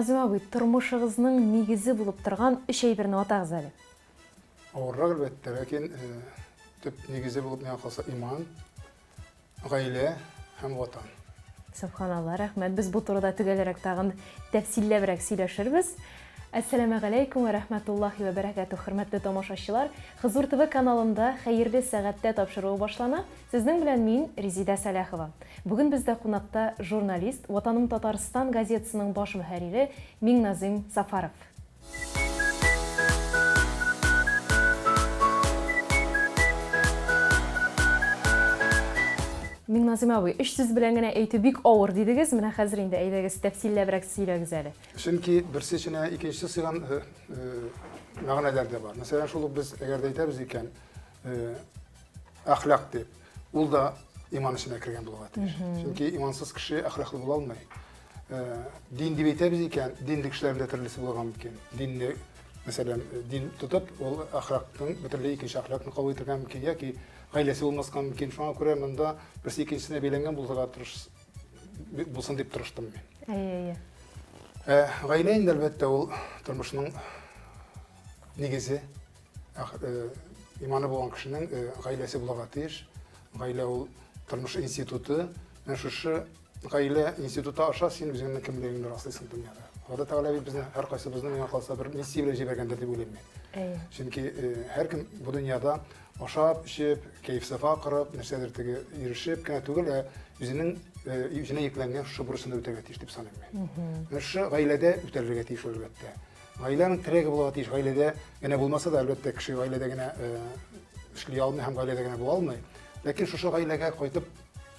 Миңназыйм абый, тормышыгызның нигезе булып торган өч әйберне атагыз әле. Авыррак, әлбәттә, ләкин төп нигезе булып миңа калса иман, гаилә һәм Ватан. Сөбханалла, рәхмәт. Без бу турыда төгәлрәк тагын тәфсилләбрәк сөйләшербез. Әссәламегаләйкүм вә рәхмәтуллаһи вә бәрәкәтүһ, хөрмәтле тамашачылар. Хозур ТВ каналында Хәерле сәгатьтә тапшыруы башлана. Сезнең белән мин, Резидә Сәләхова. Бүген бездә кунакта журналист, Ватаным Татарстан газетасының баш мөхәррире Миңназыйм Сафаров. Миңназыйм абый, өч сүз белән генә әйтү бик авыр дидегез. Менә хәзер инде әйдәгез тәфсилләбрәк сөйләгез әле. Чөнки берсе эченә икенчесе сыйган э, э, мәгънәләр дә бар. Мәсәлән, шул ук без әгәр дә әйтәбез икән, э, әхлак дип, ул да иман эченә кергән булырга тиеш. Чөнки имансыз кеше әхлаклы була алмый. Дин дип әйтәбез икән, динле кешеләрнең дә төрлесе булырга мөмкин. Динне, мәсәлән, дин тотып, ул әхлакның бөтенләй икенче әхлакны кабул итәргә мөмкин яки гаиләсе булмаска мөмкин. Шуңа күрә монда берсе икенчесенә бәйләнгән булырга тырыш булсын дип тырыштым мин. Әйе, әйе. Ә, гаилә инде әлбәттә ул тормышның нигезе. Иманы булган кешенең гаиләсе булырга тиеш. Гаилә ул тормыш институты. Менә шушы Гаилә институты аша син үзеңнең кемлегеңне раслыйсың дөньяда. Алла Тәгалә бит безне һәркайсыбызны миңа калса бер миссия белән җибәргәндер дип уйлыйм мин. Әйе. Чөнки э, һәркем бу дөньяда ашап, эчеп, кәеф-сафа корып, нәрсәдер теге ирешеп кенә түгел, ә үзенең э, үзенә йөкләнгән шушы бурычын да үтәргә тиеш дип саныйм мин. Менә шушы гаиләдә үтәлергә тиеш ул, әлбәттә. Гаиләнең терәге булырга тиеш. Гаиләдә генә булмаса да, әлбәттә, кеше гаиләдә генә э, эшли алмый һәм гаиләдә генә була алмый. Ләкин шушы гаиләгә кайтып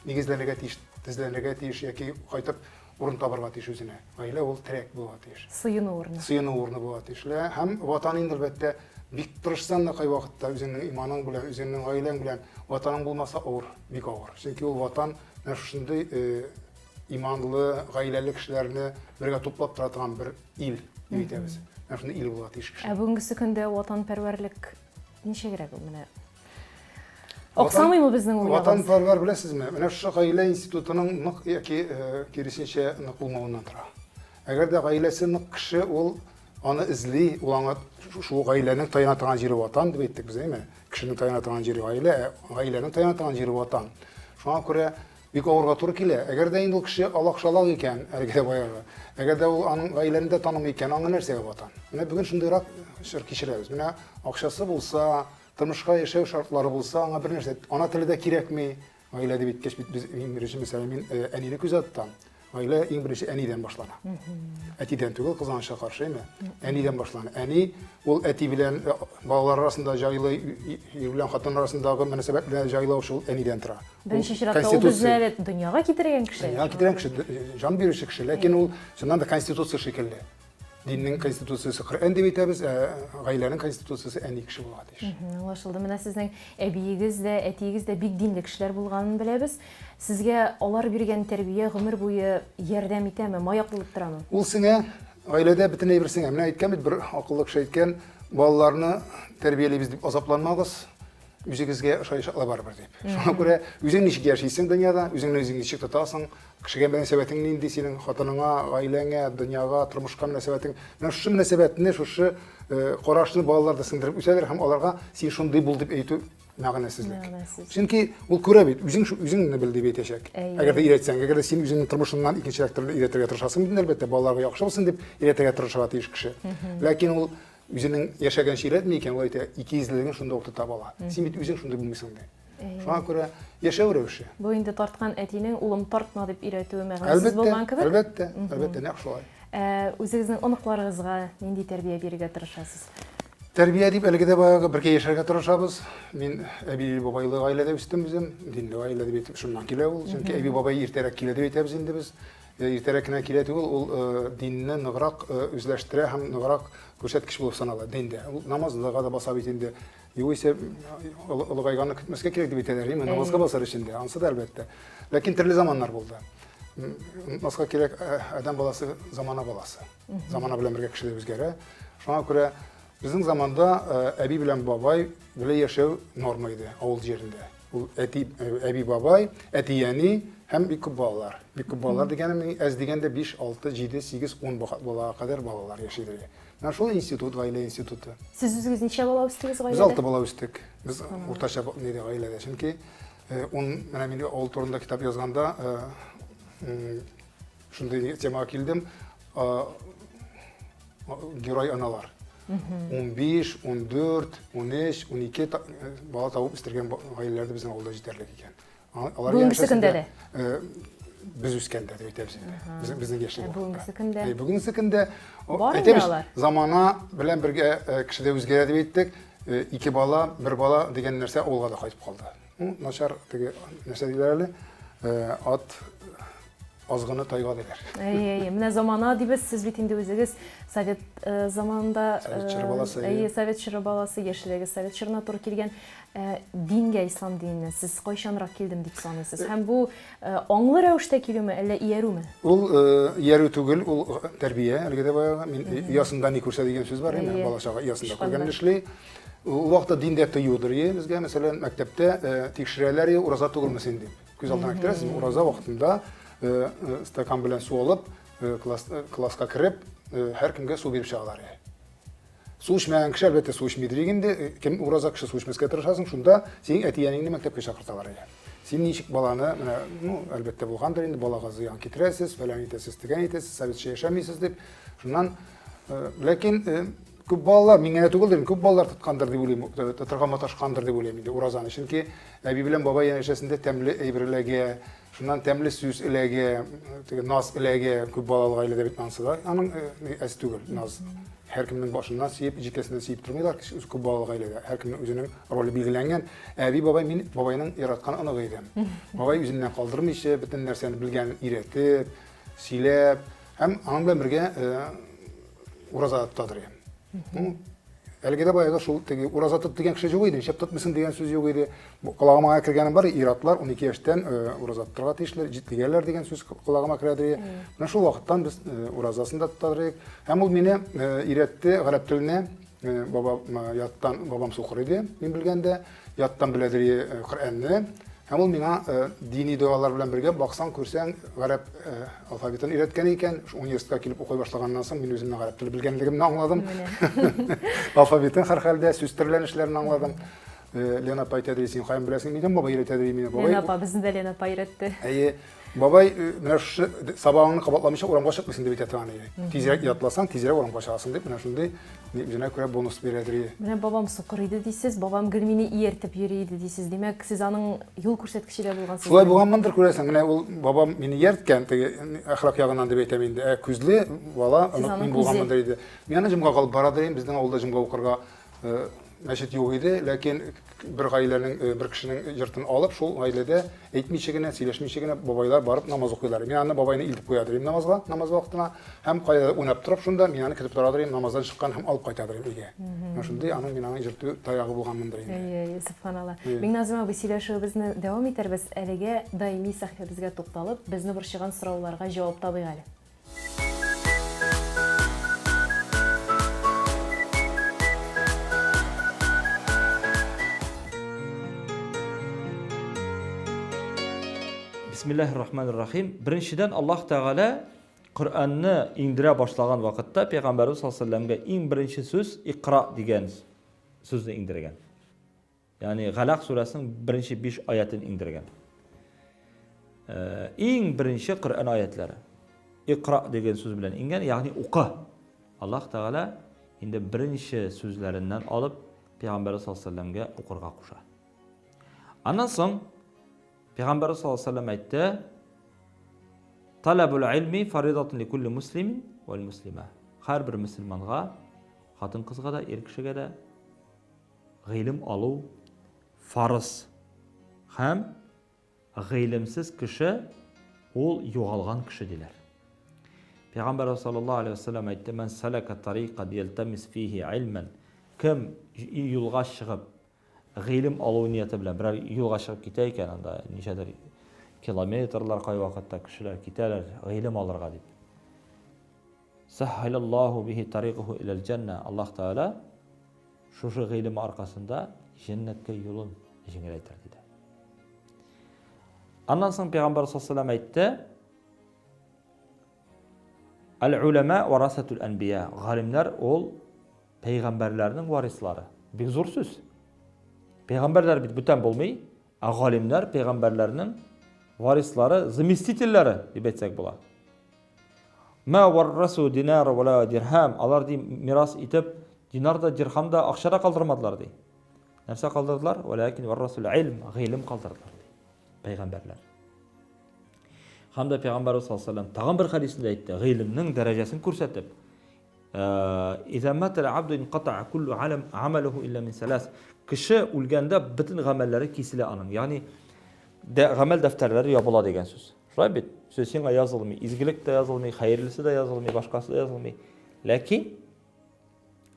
нигезләнергә тиеш, тезләнергә тиеш яки кайтып урын табарга тиеш үзенә. Гаилә ул терәк булырга тиеш. Сыену урыны. Сыену урыны булырга тиеш. Һәм ватан инде әлбәттә бик тырышсаң да кайвакытта үзеңнең иманың белән, үзеңнең гаиләң белән ватаның булмаса авыр, бик авыр. Чөнки ул ватан менә шушындый э, иманлы, гаиләле кешеләрне бергә туплап тора торган бер ил дип әйтәбез. Менә шундый ил булырга тиеш кеше. Ә бүгенгесе көндә ватанпәрвәрлек ничегрәк ул менә? Аксамыймы безнең ул ягыбыз? Ватанпәрвәр беләсезме? Менә шушы гаилә институтының нык яки э, киресенчә нык булмавыннан тора. Әгәр дә гаиләсе нык кеше, ул аны эзли, ул аңа шул гаиләнең таяна торган җире ватан дип әйттек без, әйме? Кешенең таяна торган җире гаилә, ә гаиләнең таяна торган җире ватан. Шуңа күрә бик авырга туры килә. Әгәр дә инде ул кеше алак-шалак икән, әлеге дә баягы, әгәр дә ул аның гаиләне дә танымый икән, аңа нәрсәгә ватан? Менә бүген шундыйрак чор кичерәбез. Менә акчасы булса, Тормышка яшәү шартлары булса, аңа бер нәрсә, ана теле дә кирәкми. Гаилә дип әйткәч бит без иң беренче мәсәлән, мин э, әнине күздә тотам. Гаилә иң беренче әнидән башлана. Әтидән түгел, кызганычка каршы, әйме? Әнидән башлана. Әни ул әти белән э, балалар арасында җайлы, ир белән хатын арасындагы мөнәсәбәтләрне җайлау шул әнидән тора. Беренче чиратта ул безне әле дөньяга китергән кеше. Дөньяга китергән кеше, җан бирүче кеше. Ләкин ул чыннан да конституция шикелле. Диннең конституциясе Коръән дип әйтәбез, ә гаиләнең конституциясе әни кеше булырга тиеш. Аңлашылды. Менә сезнең әбиегез дә, әтиегез дә бик динле кешеләр булганын беләбез. Сезгә алар биргән тәрбия гомер буе ярдәм итәме, маяк булып торамы? Ул сеңә, гаиләдә бөтен әйбер сеңә. Менә әйткән бит бер акыллы кеше әйткән, балаларны тәрбиялибез дип азапланмагыз, үзегезгә ошаячаклар барыбер дип. Шуңа күрә үзең ничек яшисең дөньяда, үзеңне үзең ничек тотасың, кешегә мөнәсәбәтең нинди синең, хатыныңа, гаиләңә, дөньяга, тормышка мөнәсәбәтең. Менә шушы мөнәсәбәтне, шушы э, карашны балалар да сеңдереп үсәләр һәм аларга син шундый бул дип әйтү мәгънәсезлек. Мәгънәсез. Чөнки ул күрә бит, үзең үзеңне бел дип әйтәчәк. Әйе. Әгәр дә өйрәтсәң, әгәр дә син үзеңнең тормышыңнан икенчерәк төрле өйрәтергә тырышасың бит, әлбәттә, балаларга яхшы булсын дип өйрәтергә тырышырга тиеш кеше. Ләкин ул Үзенең яшәгәнче өйрәтми икән, ул әйтә, икейөзлелеген шунда ук тота бала. Син бит үзең шундый булмыйсың, ди. Шуңа күрә яшәү рәвеше. Бу инде тарткан әтинең улым тартма дип өйрәтүе мәгънәсез булган кебек. Әлбәттә, әлбәттә, нәкъ шулай. Ә үзегезнең оныкларыгызга нинди тәрбия бирергә тырышасыз? Тәрбия дип әлеге дә баягы бергә яшәргә тырышабыз. Мин әби-бабайлы гаиләдә үстем үзем. Динле гаилә дип әйтеп, шуннан килә ул. Чөнки әби-бабай иртәрәк килә дип әйтәбез инде без. Иртәрәк кенә килә түгел, ул динне ныграк үзләштерә һәм ныграк күрсәткеч булып санала диндә. Ул намазлыга да баса бит инде. Югыйсә олыгайганны көтмәскә кирәк дип әйтәләр, әйме, намазга басар өчен дә, ансы да әлбәттә. Ләкин төрле заманнар булды. Онытмаска кирәк, адәм баласы замана баласы. Замана белән бергә кеше дә үзгәрә. Шуңа күрә безнең заманда әби белән бабай белән яшәү норма иде авыл җирендә. Ул әти, әби бабай, әти әни Һәм бик күп балалар. Бик күп балалар дигәнем, әз дигәндә 5, 6, 7, 8, 10 балага кадәр балалар яшидер. Менә шул институт, гаилә институты. Сез үзегез ничә бала үстегез гаиләдә? Без алты бала үстек. Без уртача нидә гаиләдә. Чөнки ун, менә мин авыл турында китап язганда шундый темага килдем. Герой аналар. 15, 14, 13, 12 бала табып үстергән гаиләләр дә безнең авылда җитәрлек икән. Алар Бүгенгесе көндә дә? Без үскәндә дип әйтәбез инде. Безнең яшьлек вакытта. Бүгенгесе көндә. Бүгенгесе көндә әйтәбез, замана белән бергә кеше дә үзгәрә дип әйттек. Ике бала, бер бала дигән нәрсә авылга да кайтып калды. Ну, начар теге нәрсә диләр әле. Ат азгыны тайга диләр. Әйе, әйе. Менә замана дибез, сез бит инде үзегез совет э, заманында совет чоры баласы. Әйе, совет чоры баласы, яшьлегегез совет чорына туры килгән. Э, дингә, ислам диненә сез кайчанрак килдем дип саныйсыз? Һәм бу э, аңлы рәвештә килүме, әллә иярүме? Ул иярү түгел, ул тәрбия, әлеге дә баягы. Мин оясында ни күрсә дигән сүз бар, инде бала чага оясында күргәнне эшли. Ул вакытта диндә тыюдыр, безгә, мәсәлән, мәктәптә тикшерәләр, ураза түгелме син дип. Күз алдына китерәсезме, ураза вакытында стакан белән су алып, класска кереп, һәркемгә су биреп чыгалар. Су эчмәгән кеше, әлбәттә, су эчмидер инде. Кем ураза кеше су эчмәскә тырышасың, шунда синең әти-әниеңне мәктәпкә чакырталар иде. Син ничек баланы, менә, ну, әлбәттә, булгандыр инде, балага зыян китерәсез, фәлән итәсез, тегән итәсез, советча яшәмисез дип. Шуннан, ләкин күп балалар, мин генә түгелдер, күп балалар тоткандыр дип уйлыйм, тотырга маташкандыр дип уйлыйм инде уразаны. Чөнки әби белән бабай янәшәсендә тәмле әйбер эләгә, Шуннан тәмле сүз эләгә, теге наз эләгә, күп балалы гаиләдә бит анысы да аның әз түгел, наз. Һәркемнең башыннан сөеп, җилкәсеннән сөеп тормыйлар, күп балалы гаиләдә. Һәркемнең үзенең роле билгеләнгән. Әби бабай мин бабайның яраткан оныгы идем. Бабай үзеннән калдырмыйча, бөтен нәрсәне белгән өйрәтеп, сөйләп һәм аның белән бергә ураза тотадыр идем. Әлеге дә баягы шул теге ураза тот дигән кеше юк иде, нишләп тотмыйсың дигән сүз юк иде. Колагыма кергәнем бар, ир-атлар 12 яшьтән ураза тотарга тиешләр, җитлегәләр дигән сүз колагыма керәдер. Менә шул вакыттан без уразасын да тотадыр идек. Һәм ул мине өйрәтте гарәп теленә. Баба яттан бабам сукыр иде, мин белгәндә, яттан беләдер Коръәнне. Һәм ул миңа дини догалар белән бергә баксаң, күрсәң, гарәп алфавитын өйрәткән икән. Университетка килеп укый башлаганнан соң мин үземнең гарәп теле белгәнлегемне аңладым. Алфавитын һәрхәлдә, сүз төрләнешләрен аңладым. Лена апа әйтә, син каян беләсең? Мин бабай өйрәтә ди мине. Бабай. Лена апа, безне дә Лена апа өйрәтте. Әйе. Бабай менә шушы сабагыңны кабатламыйча урамга чыкмыйсың дип әйтә торган иде. Тизрәк ятласаң, тизрәк урамга чыгасың дип, менә шундый үзенә күрә бонус бирәдер иде. Менә бабам сукыр иде дисез, бабам гел мине ияртеп йөри иде дисез. Димәк, сез аның юл күрсәткече дә булгансыз. Шулай булганмындыр, күрәсең. Менә ул бабам мине иярткән, теге әхлак ягыннан дип әйтәм инде. Ә күзле бала мин булганмындыр иде. Мин аны җомга калып бара дим, безнең авылда җомга укырга Мәчет юк иде, ләкин бер гаиләнең, бер кешенең йортын алып, шул гаиләдә әйтмичә генә, сөйләшмичә генә бабайлар барып намаз укыйлар. Мин аны бабайны илтеп куя идем намазга, намаз вакытына, һәм кайда уйнап торып шунда мин аны көтеп тора идем, намаздан чыккан һәм алып кайта идем өйгә. Менә шундый аның мин аның йөртү таягы булганмындыр инде. Әйе, әйе, сөбханалла. Миңназым абый, сөйләшүебезне дәвам итәрбез. Әлегә даими сәхифәбезгә тукталып, безне борчыган сорауларга җавап табыйк әле. Бисмиллахир рахманир рахим. Беренчедән Аллаһ Тәгалә Коръәнне иңдерә башлаган вакытта Пәйгамбәрбез саллаллаһу алейһи вәсәлләмгә иң беренче сүз Икра дигән сүзне иңдергән. Ягъни Галәк сүрәсенең беренче 5 аятен иңдергән. Э, иң беренче Коръән аятлары. Икра дигән сүз белән иңгән, ягъни укы. Аллаһ Тәгалә инде беренче сүзләреннән алып Пәйгамбәр саллаллаһу алейһи вәсәлләмгә укырга куша. Аннан соң Пәйгамбәр саллаллаһу алейһи вәсәлләм әйтте: Талабул илми фаридатун ликулли муслимин вәл муслима. Һәрбер мөселманга, хатын-кызга да, ир кешегә дә Гыйлем алу фарыз һәм гыйлемсез кеше ул югалган кеше диләр. Пәйгамбәр саллаллаһу алейһи вәсәлләм әйтте: "Ман салака тарикан ялтамис фихи илман" Кем юлга чыгып гыйлем алу нияте белән берәр юлга чыгып китә икән, анда ничәдер километрлар кайвакытта кешеләр китәләр гыйлем алырга дип. Сәһһәләллаһу бихи тарикаху иләл җәннә. Аллаһ Тәгалә шушы гыйлем аркасында җәннәткә юлын җиңеләйтер диде. Аннан соң Пәйгамбәр саллаллаху әйтте, Әл-улама варасатул әнбия. Галимнәр ул пәйгамбәрләрнең варислары. Бик зур сүз. Пәйгамбәрләр бит бүтән булмый, ә галимнәр пәйгамбәрләрнең варислары, заместительләре дип әйтсәк була. Ма варрасу динар вала дирхам. Алар ди мирас итеп динар да, дирхам да, акча да калдырмадылар ди. Нәрсә калдырдылар? Валакин варрасул илм, гыйлем калдырдылар ди. Пәйгамбәрләр. Һәм дә Пәйгамбәрбез саллаллаху алейһи тагын бер хәдисендә әйтте, гыйлемнең дәрәҗәсен күрсәтеп, Иза матал абду инкатаа куллу амалуху илля мин салас. Кеше үлгәндә бөтен гамәлләре киселә аның. Ягъни гамәл дәфтәрләре ябыла дигән сүз. Шулай бит? Сүз сиңа язылмый, изгелек тә язылмый, хәерлесе дә язылмый, башкасы да язылмый. Ләкин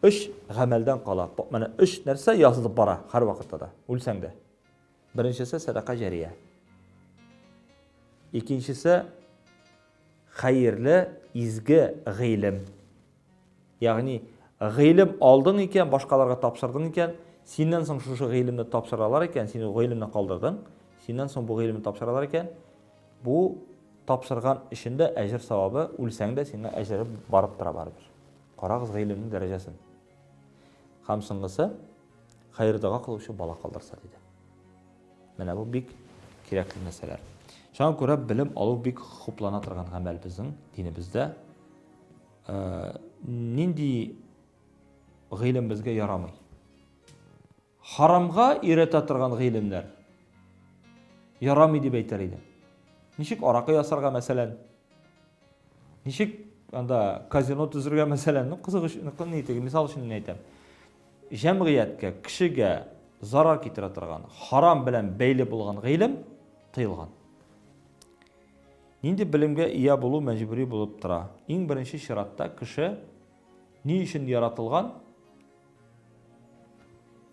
өч гамәлдән кала. Менә өч нәрсә язылып бара һәрвакытта да, үлсәң дә. Беренчесе сәдака җәрия. Икенчесе хәерле, изге гыйлем. Ягъни гыйлем алдың икән, башкаларга тапшырдың икән, синнән соң шушы гыйлемне тапшыралар икән, син ул гыйлемне калдырдың, синнән соң бу гыйлемне тапшыралар икән, бу тапшырган өчен дә әҗер савабы, үлсәң дә сиңа әҗере барып тора барыбер. Карагыз гыйлемнең дәрәҗәсен. Һәм соңгысы, хәер-дога кылучы бала калдырса, диде. Менә бу бик кирәкле нәрсәләр. Шуңа күрә белем алу бик хуплана торган гамәл безнең динебездә. Э, нинди гыйлем безгә ярамый? Харамга өйрәтә торган гыйлемнәр ярамый дип әйтер идем. Ничек аракы ясарга, мәсәлән? Ничек анда казино төзергә, мәсәлән? Ну, кызык өчен, ни теге, мисал өчен әйтәм. Җәмгыятькә, кешегә зарар китерә торган, харам белән бәйле булган гыйлем тыелган. Нинди белемгә ия булу мәҗбүри булып тора? Иң беренче чиратта кеше ни өчен яратылган,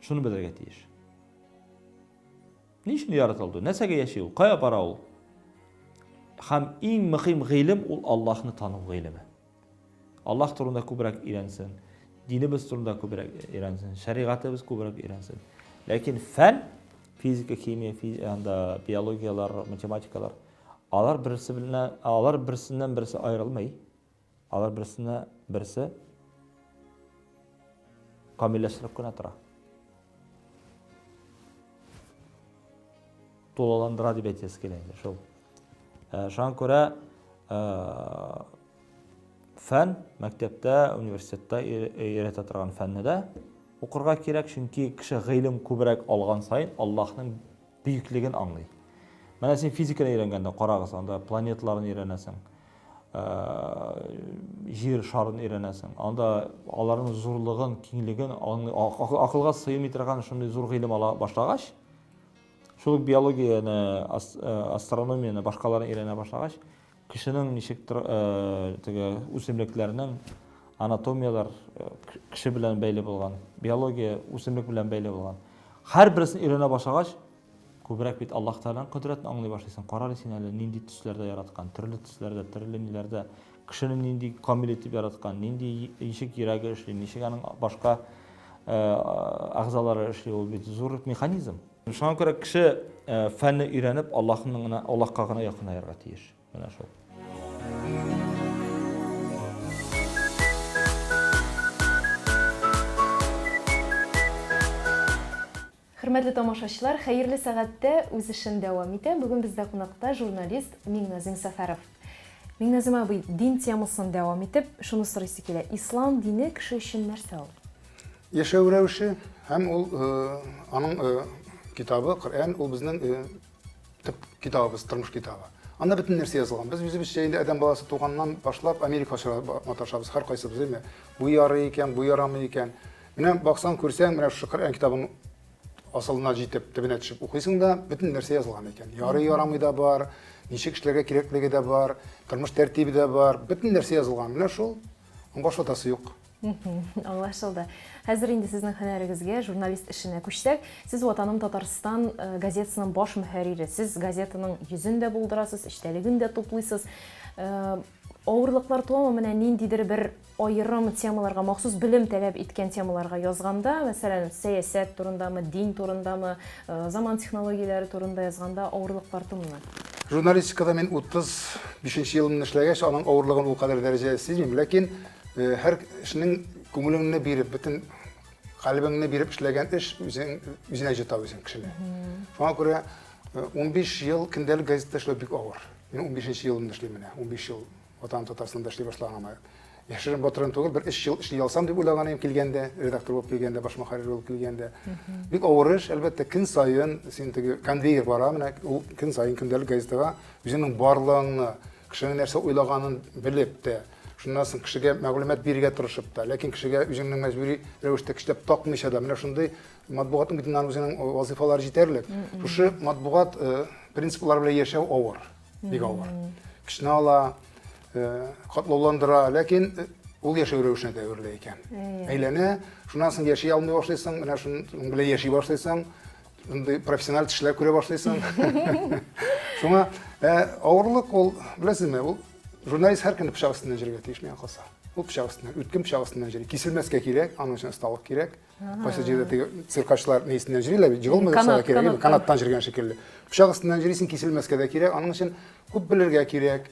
шуны белергә тиеш. Ни өчен яратылды? Нәрсәгә яши ул? Кая бара ул? Һәм иң мөһим гыйлем ул Аллаһны тану гыйлеме. Аллаһ турында күбрәк өйрәнсен, динебез турында күбрәк өйрәнсен, шәригатебез күбрәк өйрәнсен. Ләкин фән, физика, химия, анда биологияләр, математикалар, алар берсе белән, алар берсеннән берсе аерылмый. Алар берсенә берсе камилләштереп кенә тора. Тулыландыра дип әйтәсе килә инде шул. Э, шуңа күрә э, фән мәктәптә, университетта өйрәтә торган фәнне дә укырга кирәк, чөнки кеше гыйлем күбрәк алган саен Аллаһның бөеклеген аңлый. Менә син физиканы өйрәнгәндә карагыз, анда планеталарны өйрәнәсең, э, җир шарын өйрәнәсең. Анда аларның зурлыгын, киңлеген аңлый, акылга сыймый торган шундый зур гыйлем ала башлагач, шул ук биологияне, э, астрономияне, башкаларны өйрәнә башлагач, кешенең ничектер э, теге үсемлекләрнең анатомияләр кеше белән бәйле булган, биология үсемлек белән бәйле булган. Һәрберсен өйрәнә башлагач, күбрәк бит Аллаһ Тәгаләнең кодрәтен аңлый башлыйсың. Кара әле син әле нинди төсләрдә яраткан, төрле төсләрдә, төрле ниләрдә, кешене нинди камил итеп яраткан, нинди ничек йөрәге эшли, ничек аның башка әгъзалары эшли, ул бит зур механизм. Шуңа күрә кеше фәнне өйрәнеп, Аллаһның гына, Аллаһка гына якынаерга тиеш. Менә шул. Хөрмәтле тамашачылар, хәерле сәгатьтә үз эшен дәвам итә. Бүген бездә кунакта журналист Миңназим Сәфәров. Миңназим абый, дин темасын дәвам итеп, шуны сорыйсы килә. Ислам дине кеше өчен нәрсә ул? Яшәү рәвеше һәм ул аның китабы, Коръән, ул безнең төп китабыбыз, тормыш китабы. Анда бөтен нәрсә язылган. Без үзебезчә инде адәм баласы туганнан башлап Америка ачыра маташабыз, һәркайсыбыз, әйме? Бу ярый икән, бу ярамый икән. Менә баксаң, күрсәң, менә шушы Коръән китабын асылына җитеп, төбенә төшеп укыйсың да, бөтен нәрсә язылган икән. Ярый, ярамый да бар, ничек эшләргә кирәклеге дә бар, тормыш тәртибе дә бар, бөтен нәрсә язылган. Менә шул, башлатасы юк. Аңлашылды. Хәзер инде сезнең һөнәрегезгә, журналист эшенә күчсәк, сез Ватаным Татарстан э, газетасының баш мөхәррире. Сез газетаның йөзен дә булдырасыз, эчтәлеген дә туплыйсыз. Э, авырлыклар туамы менә ниндидер бер аерым темаларга, махсус белем таләп иткән темаларга язганда, мәсәлән, сәясәт турындамы, дин турындамы, э, заман технологияләре турында язганда авырлыклар тумыймы? Журналистикада мин 35 елымны эшләгәч, аның авырлыгын ул кадәр дәрәҗәдә сизмим, ләкин э, һәр эшнең күңелеңне биреп, бөтен калебеңне биреп эшләгән эш үзең үзенә җота үзен кешене. Шуңа күрә 15 э, ел көндәлек газетта эшләү бик авыр. Мин 15 елымны эшлим менә, 15 ел Ватаным Татарстанда эшли башлаганыма. Яшерен батырын түгел, бер өч ел эшли алсам дип уйлаган идем килгәндә, редактор булып килгәндә, баш мөхәррир булып килгәндә. Бик авыр эш, әлбәттә, көн саен син теге конвейер бара, менә ул көн саен көндәлек газетага үзеңнең барлыгыңны, кешенең нәрсә уйлаганын белеп тә, шуннан соң кешегә мәгълүмат бирергә тырышып та, ләкин кешегә үзеңнең мәҗбүри рәвештә көчләп такмыйча да, менә шундый матбугатның бит инде үзенең вазыйфалары җитәрлек. Шушы матбугат э, принциплары белән яшәү авыр. Бик авыр. Көчне ала, э, катлауландыра, ләкин э, ул яшәү рәвешенә дә әверелә икән. Әйләнә, шуннан соң яши алмый башлыйсың, менә шуның белән яши башлыйсың, шундый профессиональ төшләр күрә башлыйсың. Шуңа э, авырлык ул, беләсезме, ул журналист һәр көнне пычак өстеннән йөрергә тиеш миңа калса. Ул пычак өстеннән, үткен пычак өстеннән йөри. Киселмәскә кирәк, аның өчен осталык кирәк. Кайсы җирдә теге циркачлар нисеннән йөриләр бит, җыгылмый булса да кирәк, канаттан йөргән шикелле. Пычак өстеннән йөрисең, киселмәскә дә кирәк. Аның өчен күп белергә кирәк,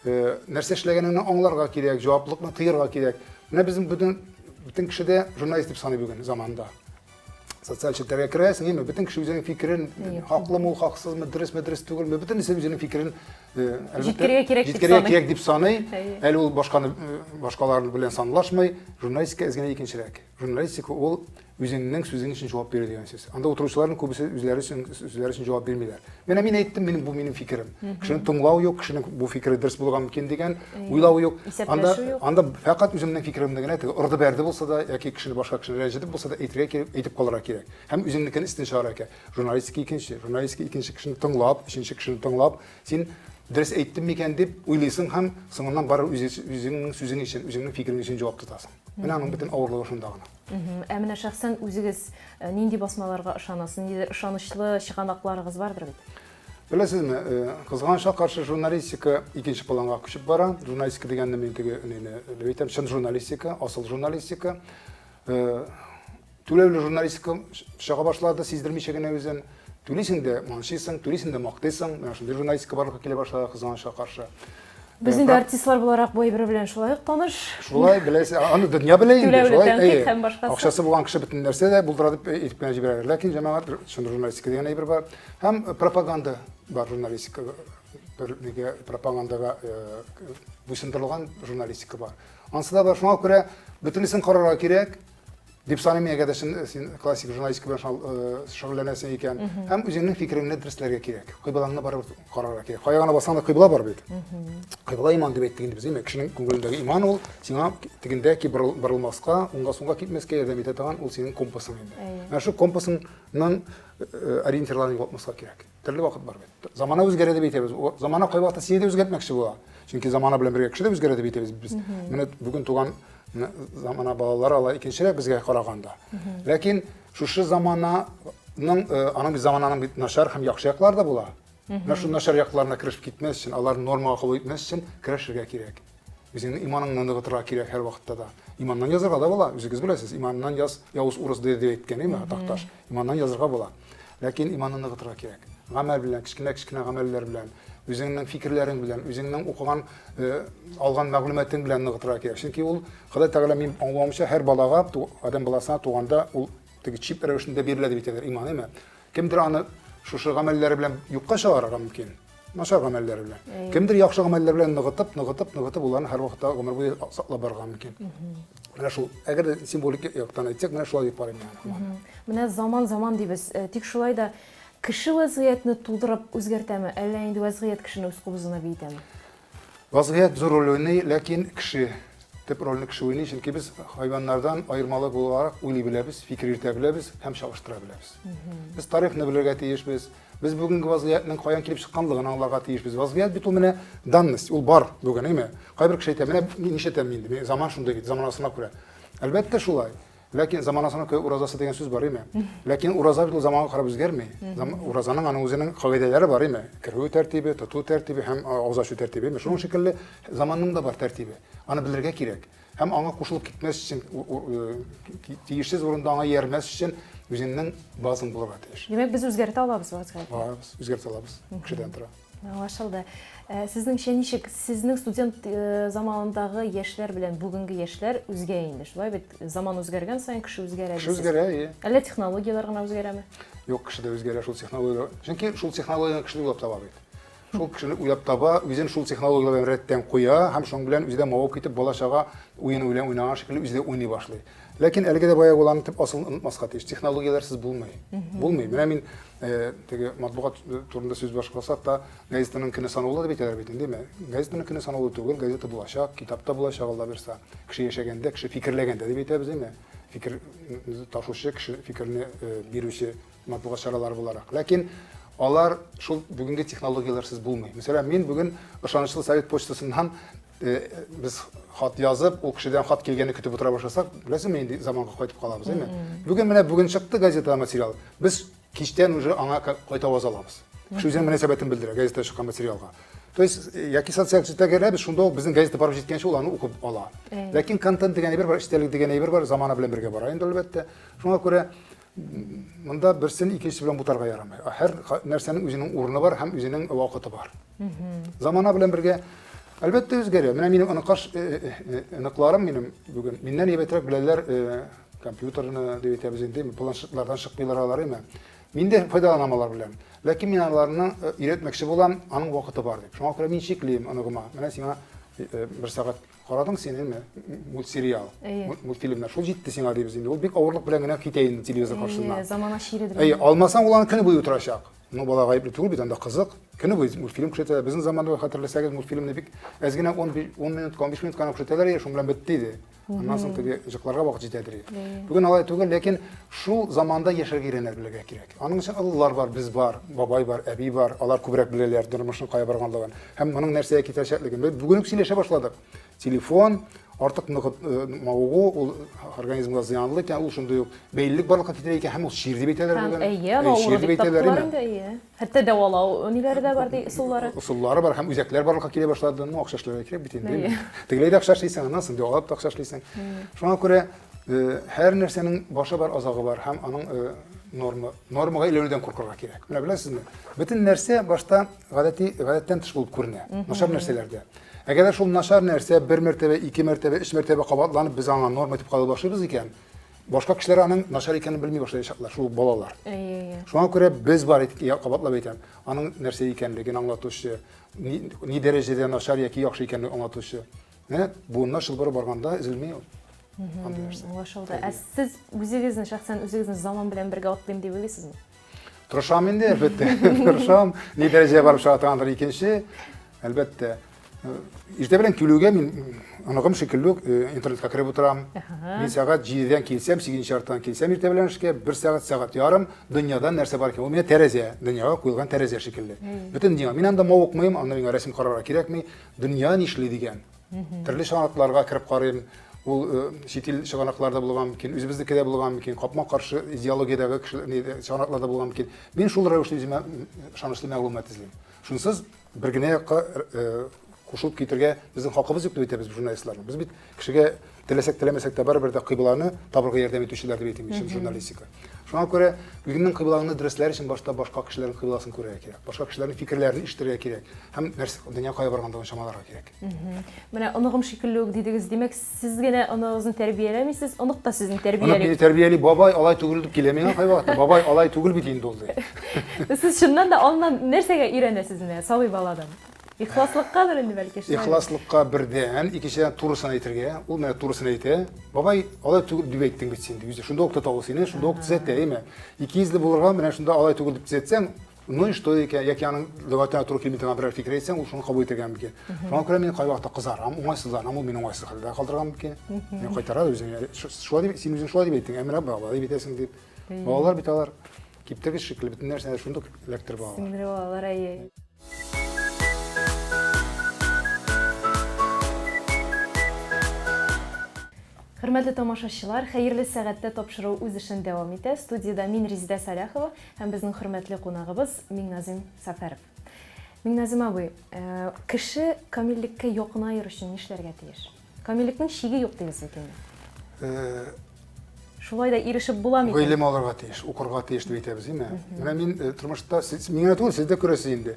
э, нәрсә эшләгәнеңне аңларга кирәк, җаваплылыкны тыярга кирәк. Менә безнең бөтен бөтен кеше дә журналист дип саный бүген заманда. Социаль челтәргә керәсең, әйме, бөтен кеше үзенең фикерен, хаклымы ул, хаксызмы, дөресме, дөрес түгелме, бөтенесе үзенең фикерен э, җиткерергә кирәк дип җиткерергә кирәк дип саный. Әле ул башканы э, башкалар белән санлашмый. Журналистика әз генә икенчерәк. Журналистика ул үзеңнең сүзең өчен җавап бирү дигән сүз. Анда утыручыларның күбесе үзләре өчен үзләре өчен җавап бирмиләр. Менә мин әйттем, минем бу минем фикерем. Кешене тыңлау юк, кешенең бу фикере дөрес булырга мөмкин дигән уйлау юк. Анда анда фәкать үземнең фикеремне генә теге орды-бәрде булса да яки кешене башка кешене рәнҗетеп булса да әйтергә кирәк, әйтеп калырга кирәк. Һәм үзеңнекен өстен чыгарырга кирәк. Журналистика икенче, журналистика икенче кешене тыңлап, өченче кешене тыңлап, син дөрес әйттем микән дип уйлыйсың һәм соңыннан барыбер үзеңнең сүзең өчен, үзеңнең фикерең өчен җавап тотасың. Менә аның бөтен авырлыгы шунда гына. Ә менә шәхсән үзегез э, нинди басмаларга ышанасыз? Ниндидер ышанычлы чыганакларыгыз бардыр бит? Беләсезме, э, кызганычка каршы журналистика икенче планга күчеп бара. Журналистика дигәнне мин теге нәне әйтәм, чын журналистика, асыл журналистика. Э, Түләүле журналистика чыга башлады, сиздермичә генә үзен. Түлисең дә манчыйсың, түлисең дә мактыйсың. Менә шундый журналистика барлыкка килә башлады, кызганычка каршы. Без инде артистлар буларак бу әйбер белән шулай ук таныш. Шулай беләсез, аны дөнья белә инде, Түләүле шулай. тәнкыйть Әйе. һәм башкасы. Акчасы булган кеше бөтен нәрсә дә булдыра дип әйтеп кенә җибәрәләр. Ләкин җәмәгать чын журналистика дигән әйбер бар. Һәм пропаганда бар журналистика бер нигә пропагандага э, буйсындырылган журналистика бар. Ансы да бар. Шуңа күрә бөтенесен карарга кирәк. Дип саныйм, әгәр дә син, син классик журналистика белән э, шөгыльләнәсең икән, һәм үзеңнең фикереңне дөресләргә кирәк. Кыйблаңны барыбер карарга кирәк. Кая гына бассаң да кыйбла бар бит. Кыйбла иман дип әйттек инде без, әйме? Кешенең күңелендәге иман ул сиңа тегендә ки борылмаска, уңга сулга китмәскә ярдәм итә торган ул синең компасың инде. Менә шул компасыңның э, ориентирларын югалтмаска кирәк. Төрле вакыт бар бит. Замана үзгәрә дип әйтәбез. Замана кайвакытта сине дә үзгәртмәкче була. Чөнки замана белән бергә кеше дә үзгәрә дип әйтәбез без. Менә бүген туган замана балалары алар икенчерәк безгә караганда. Ләкин шушы замананың, э, аның бит замананың бит начар һәм яхшы яклары да була. Менә шул начар якларына керешеп китмәс өчен, аларны нормага кабул итмәс өчен көрәшергә кирәк. Үзеңнең иманыңны ныгытырга кирәк һәрвакытта да. Иманнан язарга да була, үзегез беләсез. Иманнан яз, явыз урыс диде дип әйткән, әйме, Такташ. Иманнан язарга була. Ләкин иманны ныгытырга кирәк. Гамәл белән, кечкенә-кечкенә гамәлләр белән, үзеңнең фикерләрең белән, үзеңнең укыган, э, алган мәгълүматың белән ныгытырга кирәк. Чөнки ул Ходай Тәгалә мин аңлавымча һәр балага, адәм баласына туганда ул теге чип рәвешендә бирелә дип әйтәләр иман, әйме? Кемдер аны шушы гамәлләре белән юкка чыгарырга мөмкин. Начар гамәлләре белән. Кемдер яхшы гамәлләр белән ныгытып, ныгытып, ныгытып, уларны һәрвакытта гомер буе саклап барырга мөмкин. Менә шул, әгәр дә символик яктан әйтсәк, менә шулай дип карыйм мин аны. Менә заман заман дибез. Э, тик шулай да кеше вәзгыятьне тудырып үзгәртәме, әллә инде вәзгыять кешене үз кубызына биетәме? Вазгыять зур роль уйный, ләкин кеше, төп рольне кеше уйный, чөнки без хайваннардан аермалы буларак уйлый беләбез, фикер йөртә беләбез һәм чагыштыра беләбез. Без тарихны белергә тиешбез, без бүгенге вазгыятьнең каян килеп чыкканлыгын аңларга тиешбез. Вазгыять бит ул менә данность, ул бар бүген, әйме? Кайбер кеше әйтә, менә нишләтәм инде, заман шундый бит, заманасына күрә. Әлбәттә шулай. Ләкин заманасына күрә уразасы дигән сүз бар име? Ләкин ураза бит ул заманга карап үзгәрми. Уразаның аның үзенең кагыйдәләре бар име? Керү тәртибе, тоту тәртибе һәм авыз ачу тәртибе. Шуның шикелле заманның да бар тәртибе. Аны белергә кирәк. Һәм аңа кушылып китмәс өчен, тиешсез урында аңа иярмәс өчен үзеңнең базың булырга тиеш. Димәк, без үзгәртә алабыз вазгыятьне. Алабыз, үзгәртә алабыз. Кешедән тора. Аңлашылды. Э, сезнеңчә ничек, сезнең студент э, заманындагы яшьләр белән бүгенге яшьләр үзгә инде, шулай бит? Заман үзгәргән саен кеше үзгәрә. Кеше үзгәрә, әйе. Әллә технологияләр генә үзгәрәме? Юк, кеше дә үзгәрә шул технологияләр. Чөнки шул технологияне кеше уйлап таба бит. Шул кешене уйлап таба, үзен шул технологияләр белән рәттән куя һәм шуның белән үзе дә мавыгып китеп, бала-чага уены белән уйнаган шикелле үзе дә уйный башлый. Ләкин әлеге дә баягы ул аның төп асылын онытмаска тиеш. Технологияләрсез булмый. Булмый. Менә мин э, теге матбугат турында сүз башласак та, газетаның көне санаулы дип әйтәләр бит инде, әйме? Газетаның көне санаулы түгел, газета булачак, китап та булачак, Алла бирса. Кеше яшәгәндә, кеше фикерләгәндә дип әйтәбез, әйме? Фикер ташучы, кеше фикерне э, бирүче матбугат чаралары буларак. Ләкин алар шул бүгенге технологияләрсез булмый. Мәсәлән, мин бүген ышанычлы совет почтасыннан э, без хат язып, ул кешедән хат килгәнне көтеп утыра башласак, беләсеңме, инде заманга кайтып калабыз, әйме? Бүген менә бүген чыкты газетада материал. Без кичтән уже аңа кайта аваз алабыз. Кеше үзенең мөнәсәбәтен белдерә газетада чыккан материалга. То есть, э, яки социаль челтәргә керәбез, шунда ук безнең газета барып җиткәнче ул аны укып ала. Ләкин контент дигән әйбер бар, эчтәлек дигән әйбер бар, замана белән бергә бара инде әлбәттә. Шуңа күрә Монда берсен икенчесе белән бутарга ярамый. Һәр нәрсәнең үзенең урыны бар һәм үзенең вакыты бар. Замана белән бергә әлбәттә үзгәрә. Менә минем оныкаш э, э, э, оныкларым минем бүген миннән әйбәтрәк беләләр компьютерны дип әйтәбез инде, планшетлардан чыкмыйлар алар әмма. Мин дә файдаланам алар белән. Ләкин мин аларны өйрәтмәкче булам, аның вакыты бар дип. Шуңа күрә мин чиклим оныгыма. Менә сиңа бер сәгать Карадың син инде мультсериал, мультфильмнар. Шул җитте сиңа дибез инде. Ул бик авырлык белән генә китә инде телевизор каршысыннан. Әйе, замана чиредер. Әйе, алмасаң ул аны көне буе утырачак. Ну, бала гаепле түгел бит, анда кызык. Көне буе мультфильм күрсәтәләр. Безнең заманда хәтерләсәгез, мультфильмны бик әз генә 10 10 минутка, 15 минутка гына күрсәтәләр, шуның белән бетте иде. Аннан соң теге җыкларга вакыт җитәдер иде. Бүген алай түгел, ләкин шул заманда яшәргә өйрәнә белергә кирәк. Аның өчен олылар бар, без бар, бабай бар, әби бар, алар күбрәк беләләр тормышның кая барганлыгын һәм моның нәрсәгә китерәчәклеген. Без бүген үк сөйләшә башладык. Телефон артык нык э, мавыгу, ул организмга зыянлы икән, ул шундый ук бәйлелек барлыкка китерә икән һәм ул чир дип әйтәләр бүген. Әйе, авыру дип таптылар инде, әйе. Хәтта дәвалау ниләре дә бар ди, ысуллары. Ысуллары бар һәм үзәкләр барлыкка килә башлады. Ну, акча эшләргә кирәк бит инде. Тегеләй дә акча эшлисең, аннан соң дәвалап та акча эшлисең. Шуңа күрә э, һәр нәрсәнең башы бар, азагы бар һәм аның э, норма, нормага әйләнүдән куркырга кирәк. Менә беләсезме? Бөтен нәрсә башта гадәти, гадәттән тыш булып күренә. Начар нәрсәләрдә. Әгәр дә шул начар нәрсә бер мәртәбә, ике мәртәбә, өч мәртәбә кабатланып без аңа норма дип кабул башлыйбыз икән, Башка кешеләр аның начар икәнен белми башлаячаклар, шул балалар. Әйе, әйе. Шуңа күрә без бар идек, я кабатлап әйтәм, аның нәрсә икәнлеген аңлатучы, ни, ни дәрәҗәдә начар яки яхшы икәнлеген аңлатучы. Менә буыннар чылбыры барганда өзелми ул. Андый нәрсә. Аңлашылды. Ә сез үзегезне, шәхсән үзегезне заман белән бергә атлыйм дип уйлыйсызмы? Тырышам инде, әлбәттә. Тырышам. Ни дәрәҗәгә барып чыга торгандыр икенче. Әлбәттә. Э, иртә белән килүгә мин оныгым шикелле үк э, интернетка кереп утырам. Мин сәгать 7-дән килсәм, 8 яртыдан килсәм иртә белән эшкә, бер сәгать, сәгать ярым дөньяда нәрсә бар икән. Ул миңа тәрәзә, дөньяга куелган тәрәзә шикелле. Бөтен дөнья. Мин анда мавыкмыйм, анда миңа рәсем карарга кирәкми. Дөнья нишли дигән. Төрле чыганакларга кереп карыйм. Ул э, чит ил чыганакларда булган мөмкин, үзебезнеке дә булган мөмкин, капма-каршы идеологиядәге кешеләр чыганакларда булган мөмкин. Мин шул рәвешле үземә ышанычлы мәгълүмат эзлим. Шунсыз бер генә якка э, кушылып китергә безнең хакыбыз юк дип әйтәбез журналистларның. Без бит кешегә теләсәк теләмәсәк тә барыбер дә кыйбланы табырга ярдәм итүчеләр дип әйтим, чын журналистика. Шуңа күрә үзеңнең кыйблаңны дөресләр өчен башта башка кешеләрнең кыйбласын күрергә кирәк. Башка кешеләрнең фикерләрен ишетергә кирәк һәм нәрсә дөнья кая барганлыгын чамаларга кирәк. Менә оныгым шикелле үк дидегез. Димәк, сез генә оныгыгызны тәрбияләмисез, онык та сезне тәрбияли. Онык мине тәрбияли, бабай алай түгел дип килә миңа кайвакытта. Бабай алай түгел бит инде ул ди. Сез чыннан да аннан нәрсәгә өйрәнәсез менә сабый баладан? Ихласлыккадыр инде бәлки шулай. Ихласлыкка бердән, икенчедән турысын әйтергә. Ул менә турысын әйтә. Бабай, алай түгел дип әйттең бит син ди. Үзе шунда ук тота ул сине, шунда ук төзәтә, әйме? Икейөзле булырга менә шунда алай түгел дип төзәтсәң, Ну и что икән, яки аның лөгатенә туры килми торган берәр фикер әйтсәң, ул шуны кабул итәргә мөмкин. Шуңа күрә мин кайвакытта кызарам, уңайсызланам, ул мине уңайсыз хәлдә калдырырга мөмкин. Мин кайтара үзеңә, шулай дип, син үзең шулай дип әйттең, ә менә болай дип әйтәсең дип. Балалар бит алар киптергеч шикелле бөтен нәрсәне шундук эләктереп алалар. Сеңдереп алалар, әйе. Хөрмәтле тамашачылар, хәерле сәгатьтә тапшыру үз эшен дәвам итә. Студиядә мин Резидә Сәлахова һәм безнең хөрмәтле кунагыбыз Миңназим Сәфәров. Миңназим абый, э, кеше камиллеккә якынаер өчен нишләргә тиеш? Камиллекнең чиге юк дибез бит инде. Э, Шулай да ирешеп була микән? Гыйлем алырга тиеш, укырга тиеш дип әйтәбез, әйме? Менә мин э, тормышта, сез, мин генә түгел, сез дә күрәсез инде.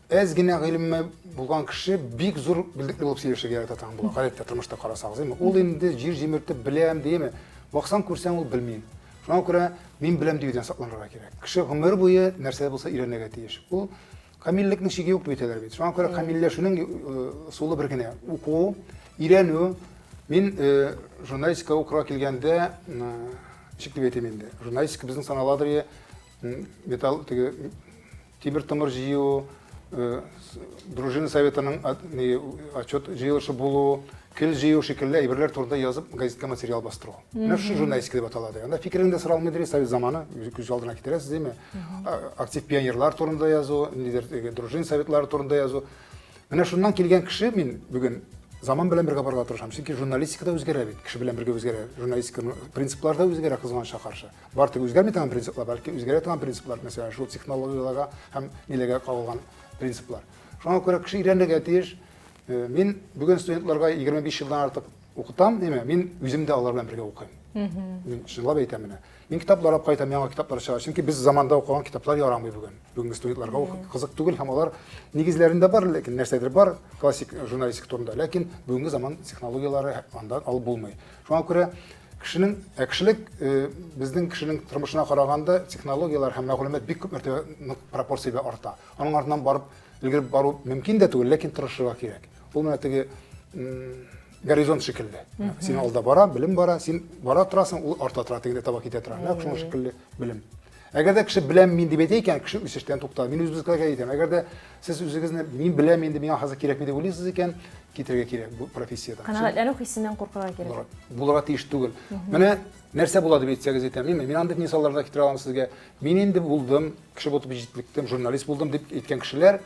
Әз генә гыйлеме булган кеше бик зур белдекле булып сөйләшергә ярата торган була. Гадәттә тормышта карасагыз, әйме? Ул инде җир җимертеп беләм дияме? Баксаң, күрсәң, ул белми. Шуңа күрә мин беләм диюдән сакланырга кирәк. Кеше гомер буе нәрсә дә булса өйрәнергә тиеш. Ул камиллекнең чиге юк дип әйтәләр бит. Шуңа күрә камилләшүнең ысулы бер генә. Уку, өйрәнү. Мин журналистика укырга килгәндә, ничек дип әйтим инде, журналистика безнең саналадыр, металл теге Тимер-томыр җыю, дружина советының отчет җыелышы булу, кел җыю шикелле әйберләр турында язып газетка материал бастыру. Менә шушы журналистика дип атала. Анда фикереңне дә соралмый дри, совет заманы, күз алдына китерәсез, дими? Актив пионерлар турында язу, ниндидер дружина советлары турында язу. Менә шуннан килгән кеше мин бүген заман белән бергә барырга тырышам. Чөнки журналистика да үзгәрә бит, кеше белән бергә үзгәрә. Журналистиканың принциплары да үзгәрә кызганычка каршы. Бар тик үзгәрми торган принциплар, бәлки үзгәрә торган принциплар, мәсәлән, шул технологияләргә һәм ниләргә кагылган принциплар. Шуңа күрә кеше өйрәнергә тиеш. Э, мин бүген студентларга 25 елдан артык укытам, димә, мин үзем дә алар белән бергә укыйм. Мин чынлап әйтәм менә. Мин китаплар алып кайтам, яңа китаплар чыга. Чөнки без заманда укыган китаплар ярамый бүген. Бүгенге студентларга кызык түгел һәм алар нигезләрендә бар, ләкин нәрсәдер бар классик журналистика турында. Ләкин бүгенге заман технологияләре анда алып булмый. Шуңа күрә Кешенең, ә кешелек э, безнең кешенең тормышына караганда технологияләр һәм мәгълүмат бик күп мәртәбә нык пропорциядә арта. Аның артыннан барып өлгереп бару мөмкин дә түгел, ләкин тырышырга кирәк. Ул менә теге горизонт шикелле. Син алда бара, белем бара, син бара торасың, ул арта тора, тегендә таба китә тора. Нәкъ шуның шикелле белем. Әгәр дә кеше беләм мин дип әйтә икән, кеше үсештән туктала. Мин үзебезгә әйтәм. Әгәр дә сез үзегезне мин беләм инде, миңа хәзер кирәкми дип уйлыйсыз икән, китергә кирәк бу профессиядән. Канәгатьләнү хисеннән куркырга кирәк. Булырга тиеш түгел. Менә нәрсә була дип әйтсәгез әйтәм. Мин, мин андый мисаллар да китерә алам сезгә. Мин инде булдым, кеше булып җитлектем, журналист булдым дип әйткән кешеләр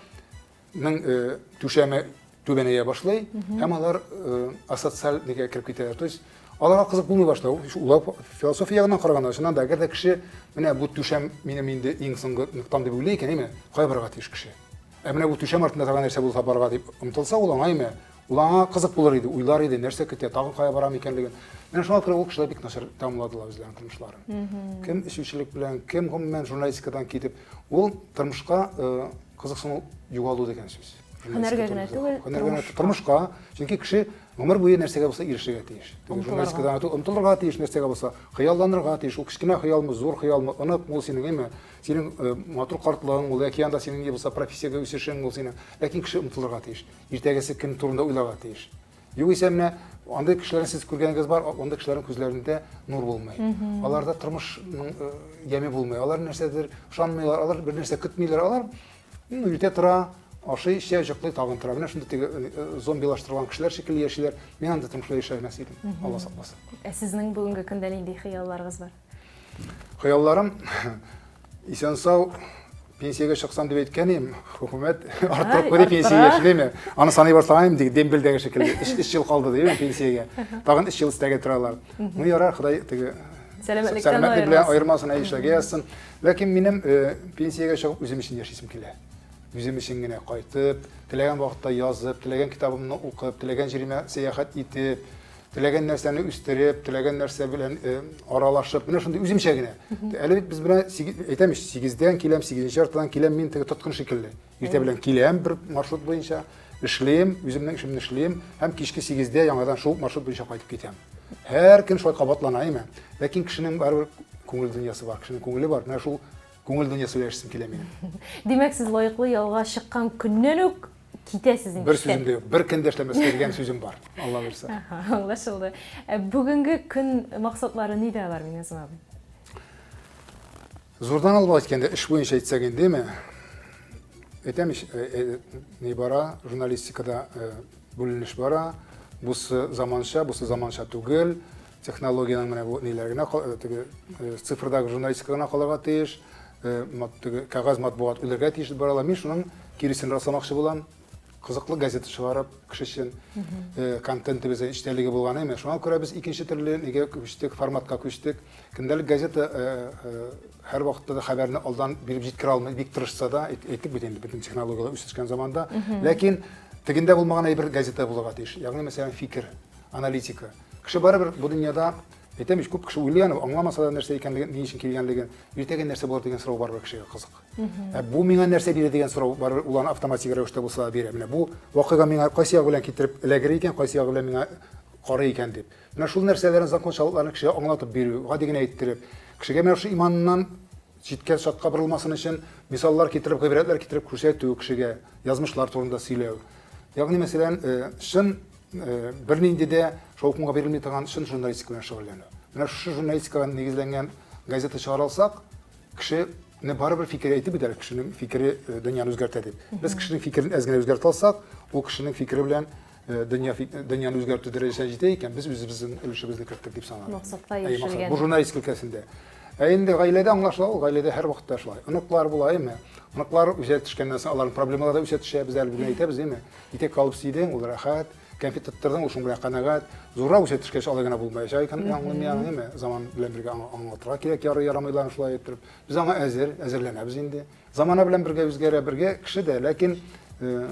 ның э, түшәме түбәнәя башлый һәм алар э, асоциаль нигә кереп китәләр. То есть аларга кызык булмый башлый. Улар философия ягыннан караганда, чыннан да, әгәр дә кеше менә бу түшәм минем инде иң соңгы ноктам дип уйлый икән, әйме, кая барырга тиеш кеше? Ә менә бу түшәм артында тагын нәрсә булса барырга дип омтылса, ул аңа әйме, ул аңа кызык булыр иде, уйлар иде, нәрсә көтә, тагын кая барам икәнлеген. Менә шуңа күрә ул кешеләр бик начар тәмамладылар үзләренең тормышларын. Кем эчүчелек белән, кем гомумән журналистикадан китеп, ул тормышка э, кызыксыну югалу дигән сүз. Һөнәргә генә түгел, һөнәргә генә тормышка. Чөнки кеше гомер буе нәрсәгә булса ирешергә тиеш. Журналистикадан түгел, омтылырга тиеш нәрсәгә булса, хыялланырга тиеш. Ул кечкенә хыялмы, зур хыялмы, оныкмы ул синең, әйме? Синең э, матур картлыгың ул, яки анда синең ни булса профессиягә үсешең ул синең. Ләкин кеше омтылырга тиеш. Иртәгесе көн турында уйларга тиеш. Югыйсә менә андый кешеләрне сез күргәнегез бар, андый кешеләрнең күзләрендә нур булмый. Аларда тормышның э, яме булмый. Алар нәрсәдер ышанмыйлар, алар бер нәрсә көтмиләр. Алар ну, иртә тора, ашый, эчә, йоклый, тагын тора. Менә шундый теге э, э, зомбилаштырылган кешеләр шикелле яшиләр. Мин андый тормышта яшәй алмас идем. Алла сакласын. Ә сезнең бүгенге көндә нинди хыялларыгыз бар? Хыялларым исән-сау пенсиягә чыксам дип әйткән идем, хөкүмәт арттырып куйды пенсия яше, дими? Аны саный башлаган идем, дембельдәге шикелле. Өч ел калды дим пенсиягә. Тагын өч ел өстәгә торалар. Ну ярар, Ходай теге сәламәтлек белән аермасын, әй эшләргә язсын. Ләкин минем э, пенсиягә чыгып үзем өчен яшисем килә. Үзем өчен генә кайтып, теләгән вакытта язып, теләгән китабымны укып, теләгән җиремә сәяхәт итеп, теләгән нәрсәне үстереп, теләгән нәрсә белән э, аралашып, менә шундый үземчә генә. Әле бит без менә әйтәм ич, 8-дән киләм, 8-нче яртыдан киләм, мин теге тоткын шикелле. Иртә белән киләм бер маршрут буенча, эшлим, үземнең эшемне эшлим һәм кичке 8-дә яңадан шул маршрут буенча кайтып китәм. Һәр көн шулай кабатлана, әйме? Ләкин кешенең барыбер күңел дөньясы бар, кешенең күңеле бар. Менә шул күңел дөньясы белән яшисем килә минем. Димәк, сез лаеклы ялга чыккан көннән үк китәсез инде. Бер сүзем дә юк. Бер көн дә эшләмәскә дигән сүзем бар. Алла бирсә. Аңлашылды. Ә бүгенге көн максатлары нидә алар, Миннәзым абый? Зурдан алып әйткәндә, эш буенча әйтсәк индеме? Әйтәм ич, э, э, ни бара, журналистикада э, бүленеш бара. Бусы заманча, бусы заманча түгел. Технологиянең менә бу ниләр генә теге цифрдагы журналистика гына калырга тиеш. Теге кәгазь матбугат үлергә тиеш дип баралар. Мин шуның киресен расламакчы булам. Кызыклы газета чыгарып, кеше өчен контентыбыз эчтәлеге булган әйме. Шуңа күрә без икенче төрле нигә күчтек, форматка күчтек. Көндәлек газета һәр вакытта да хәбәрне алдан биреп җиткерә алмый, бик тырышса да, әйттек бит инде, бөтен технологияләр үсешкән заманда. Ләкин тегендә булмаган әйбер газета булырга тиеш. Ягъни, мәсәлән, фикер, аналитика. Кеше барыбер бу дөньяда Әйтәм ич, күп кеше уйлый аны, аңламаса да нәрсә икәнлеген, ни өчен килгәнлеген. Иртәгә нәрсә булыр дигән сорау барыбер кешегә кызык. Ә бу миңа нәрсә бирә дигән сорау барыбер ул аны автоматик рәвештә булса да бирә. Менә бу вакыйга миңа кайсы ягы белән китереп эләгер икән, кайсы ягы белән миңа карый икән дип. Менә шул нәрсәләрне закончалыкларны кешегә аңлатып бирү, гади генә әйттереп, кешегә менә шул иманыннан читкә чатка борылмасын өчен мисаллар китереп, гыйбрәтләр китереп күрсәтү кешегә, язмышлар турында сөйләү. Ягъни, мәсәлән, э, чын э, бернинди дә шаукымга бирелми торган чын журналистика белән шөгыльләнү. Менә шушы журналистикага нигезләнгән газета чыгара алсак, кешене барыбер фикере әйтеп бит әле, кешенең фикере э, дөньяны үзгәртә дип. Без кешенең фикерен әз генә үзгәртә алсак, ул кешенең фикере белән Э, дөнья дөньяны үзгәртү дәрәҗәсенә җитә икән, без үзебезнең өлешебезне керттек дип санарбыз. Максатка ирешелгән. Бу журналистика өлкәсендә. Ә инде гаиләдә аңлашыла ул, гаиләдә һәрвакытта шулай. Оныклар була, әйме? Оныклар үсә төшкәннән соң аларның проблемалары да үсә төшә. Без әле бүген әйтәбез, әйме? Итәк алып сөйдең, ул рәхәт. Кәнфит тоттырдың, ул шуның белән канәгать. Зуррак үсә төшкәч, алай гына булмаячак икән, аңлыйм мин аны, әйме? Заман белән бергә аңлатырга кирәк, ярый ярамыйларын шулай иттереп. Без аңа әзер, әзерләнәбез инде. Замана белән бергә үзгәрә, бергә кеше дә, ләкин э,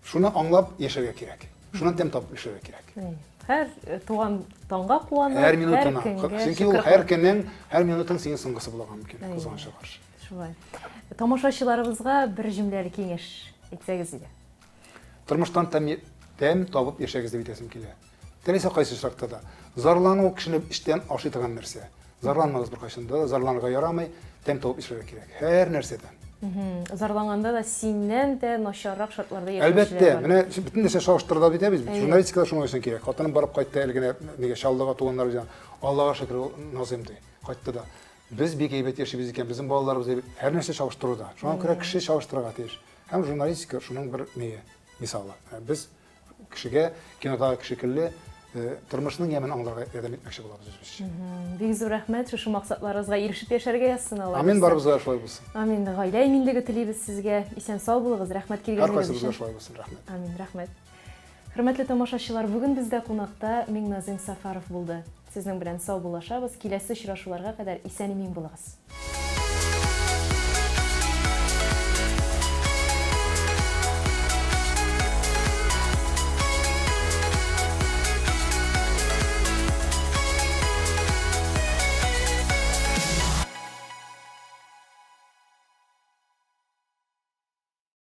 Шуны аңлап яшәргә кирәк. Шуннан тәм табып яшәргә кирәк. Һәр э, туган таңга куанып, һәр минутына. Чөнки ул һәр көнең, һәр минутың синең соңгысы булырга мөмкин, кызганычка каршы. Шулай. Тамашачыларыбызга бер җөмләле киңәш әйтсәгез иде. Тормыштан тәм, тәм табып яшәгез дип әйтәсем килә. Теләсә кайсы очракта да. Зарлану кешене эчтән ашый торган нәрсә. Зарланмагыз беркайчан да, зарланырга ярамый, тәм табып яшәргә кирәк. Һәр нәрсәдән. Зарланганда да синнән дә начаррак шартларда яшәүчеләр Әлбәттә, менә бөтен нәрсә чагыштырыла бит бит. Журналистикада шуның өчен кирәк. Хатыным барып кайтты әле генә нигә Чаллыга туганнар белән. Аллага шөкер, ул Назыйм ди. Кайтты да. Без бик әйбәт яшибез икән, безнең балаларыбыз әйбәт. Һәр нәрсә чагыштыруда. Шуңа күрә кеше чагыштырырга тиеш. Һәм журналистика шуның бер ние, мисалы. Без Кешегә кинодагы шикелле э, тормышның ямен аңларга ярдәм итмәкче булабыз үзебезчә. Бик зур рәхмәт, шушы максатларыгызга ирешеп яшәргә язсын Алла. Амин, барыбызга шулай булсын. Амин. Гаилә иминлеге телибез сезгә. Исән сау булыгыз. Рәхмәт килгәнегез өчен. Һәркайсыбызга шулай булсын, рәхмәт. Амин, рәхмәт. Хөрмәтле тамашачылар, бүген бездә кунакта Миңназыйм Сафаров булды. Сезнең белән сау булашабыз. Киләсе очрашуларга кадәр исән-имин булыгыз.